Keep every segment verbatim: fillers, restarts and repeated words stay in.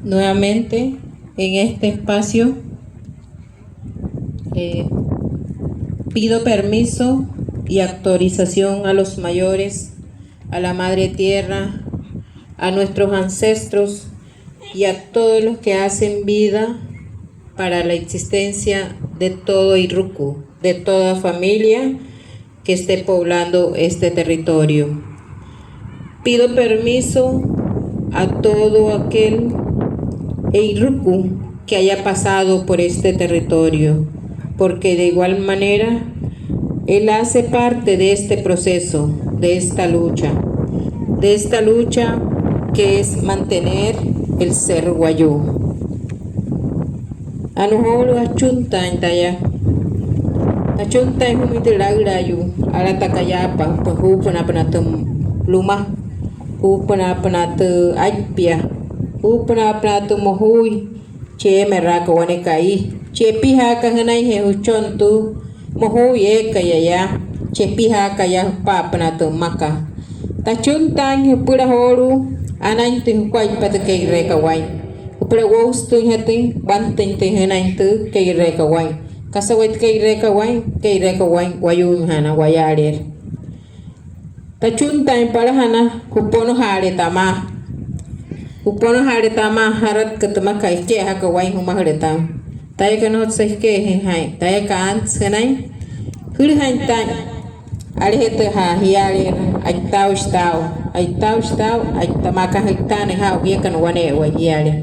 Nuevamente, en este espacio, eh, pido permiso y autorización a los mayores, a la Madre Tierra, a nuestros ancestros y a todos los que hacen vida para la existencia de todo Iruku, de toda familia que esté poblando este territorio. Pido permiso a todo aquel Eiruku que haya pasado por este territorio, porque de igual manera él hace parte de este proceso, de esta lucha, de esta lucha que es mantener el ser wayuu. Anuu joolu'u, achuntaain taya. Achuntaain jümüin tü laülaayuu alata kayaapa, pues juupünaapünaa tü luma, juupünaapünaa tü aippia, juupünaapünaa tü mojuui, chi eemeraaka wane ka'i, chi epijaaka jünainjee jüchon tü mojuui eekai yaa, chi epijaaka yaa jüpa'apünaa tü mmakat. Tachuntaain jüpüla joolu'u anainjatüin jukuaippa tü kee'ireekat waa'in. Jüpüla wousütüinjatüin, wantüinjatüin jünain tü kee'ireekat waa'in. Kasa wayuu tü kee'ireekat waa'in, kee'ireekat waa'in wayuuinjana wayaaleerü. Tachuntaain palajana juponojaale tamaa. Juponojaale tamaa, jaratka tü mmakat eke'ejaaka waa'in jümajüle tamüin. Tayaka, nnojotsü eke'ejüin jaa'in, tayaka, antsü jünain, jülüjain taa'in. Alejatüjaa jiaaleerü, a'itaaushi taa'u, a'itaaushi taa'u, a'ita maa aka jü'itaanüin jaa'u jiakana wane'ewai jiaale.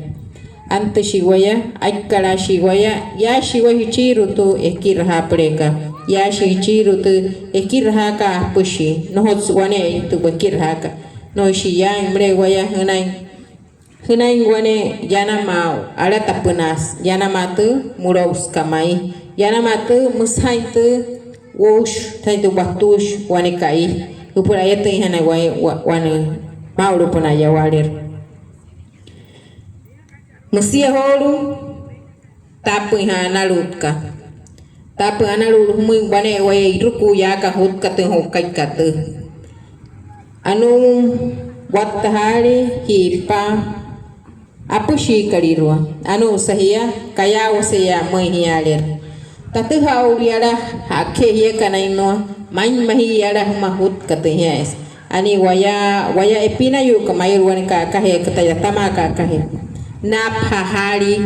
Antüshii waya, aikkalashii waya, yaashii waya jüchiirua tü ekirajaapüleekat, yaashii jüchiirua tü ekirajaakat apüshii. Nnojotsü wane'ein tü wekirajaakat. Nnojoishii yaa'in müle'e waya jünain, jünain wane yanamaa'u alatapünaasü, yanamaa tü mülo'usükat ma'i, yanamaa tü müsü jaa'in tü wousü, jaa'in tü watuusü wane ka'i, jüpüla ayatüinjanain wa, wa, wane maa'ulupünaa yawaaleerü. Müsia joolu'u, taapüinjaa analu'utkat. Taapüin analu'ut jümüin wane'ewai eirukuu yaakana jutkatüin jo'ukaikat tüü. Anuu wattajaale ji'ipa apüshiikalüirua. Anuusa jia, kayaawase'eya pümüin jiaaleerü. Tatüjaa o'u yala ja'akajee jiakana, innua ma'i, ma'i jia yala jümaa jutkatüin jia eesü. Anii waya, waya epinayuuka mayülu wane ka'akajee, taya tamaa ka'akajee. Naapajaa jaalii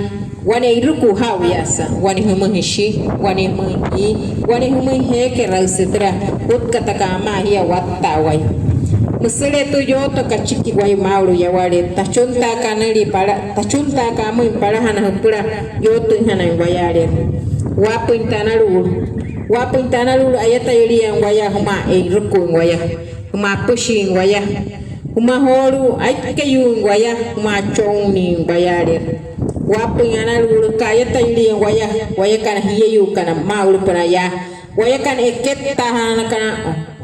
wane eirukuu jaa'u yaasa, wane jümüin jüshi, wane jümüin jii, wane jümüin jeekeraüsü türa jutkatakat amaa jia watta'awai. Müsüle tü yooto kachiki waya maa'ulu yawaaleerü, tachuntaa kanülia pala, tachuntaa kamüin palajana jüpüla yootüinjanain wayaaleerü. Waapüin tü analu'ulu, waapüin tü analu'ulu ayatayüliain waya jümaa eirukuuin waya, jümaa apüshiin waya, jümaa joolu'u aikeyuuin waya, jümaa achonnüin wayaaleerü. Waapüin analu'ulukat ayatayüliain waya, wayakana jieyuukana maa'ulupünaa yaa, wayakana ekettaajanakana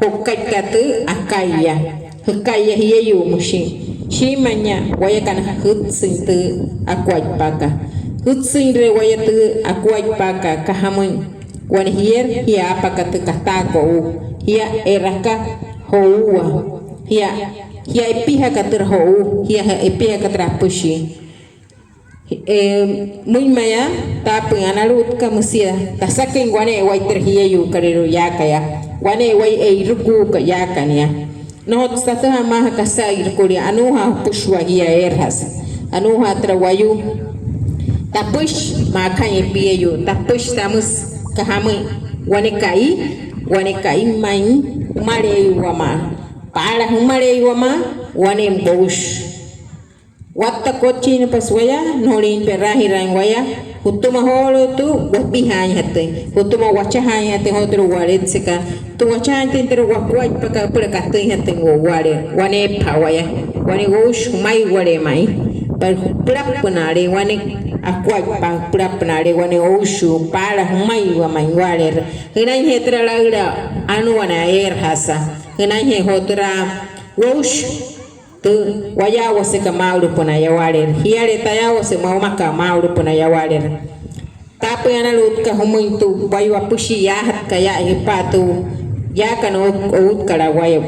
jo'ukaikat tü aka'iya, jüka'iya jieyuu müshi. Shiimüin yaa, wayakana jütsüin tü akuaippaakat. Jütsüinre waya tü akuaippaakat, aka jamüin wane jierü, jia aapaka tü kataaka o'u, jia e'raka jo'uuwa, jia, jia epijaka türa jo'uu, jia epijaka türa apüshii. Eh, müinmayaa taapüin analu'utkat, müsia tasaküin wane'ewai türa jieyuukalüirua yaaka yaa, wane'ewai eirukuukat yaaka nia. Nnojotsü tatüjaa maa aka sa'irukulia, anuujaa jüpüshua jia eerajasa, anuujaa türa wayuu. Tapüshi maa aka epieyuu, tapüshi tamüsü aka jamüin: wane ka'i, wane ka'i ma'i, jümaleeiwamaa, paala jümaleeiwamaa, wane woushi. Watta kotchiinapasü waya, nnojoliin pe'raajiraain waya jütüma joolu'u tü wepijaainjatüin, jütüma wachajaainjatüin joo türa wa'letsekat, jütüma wachajaainjatüin türa wakuaippakat süpüla katüinjatüin wa'wale. Waneepajaa waya, wane woushi jümaiwalee ma'i, pero jüpülapünaalee wane akuaippa, jüpülapünaalee wane oushuu, paala jümaiwa ma'i waaleerü. Jünainjee türa laüla anuu wane eerajasa, jünainjee joo türa woushi tü wayaawasekat maa'ulupünaa yawaaleerü, jiale tayaawase wamaka maa'ulupünaa yawaaleerü. Taapüin analu'utkat jümüin tü wayuu apüshii yaajatkat yaa'aya jüpa'a tü yaakana outkalaa waya.